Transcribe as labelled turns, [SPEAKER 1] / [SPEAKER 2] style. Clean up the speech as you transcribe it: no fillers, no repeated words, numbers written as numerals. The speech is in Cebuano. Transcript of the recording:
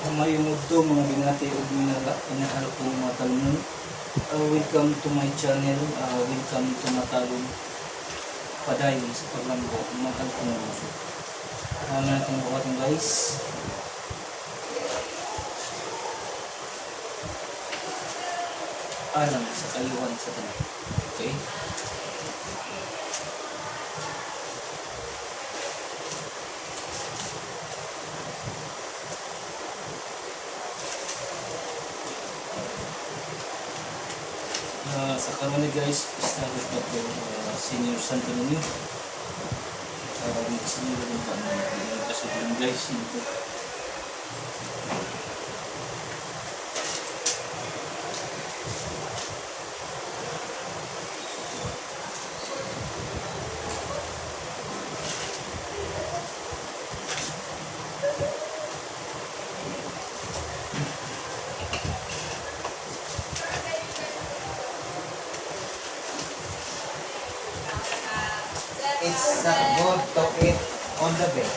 [SPEAKER 1] Maayong udto, mga binati ug minahal kong mga talumon. Welcome to my channel. Welcome to Matalom. Padayon sa paglambo, mahal kong puso. Ano natin buhatin, guys? Alang sa kayuhan sa tanan. Okay? Sa karon ni, guys, established ba ito, Senior Santo Niño? Senior rin pa na kasi yun, guys, ito.
[SPEAKER 2] It's not good to eat on the bed.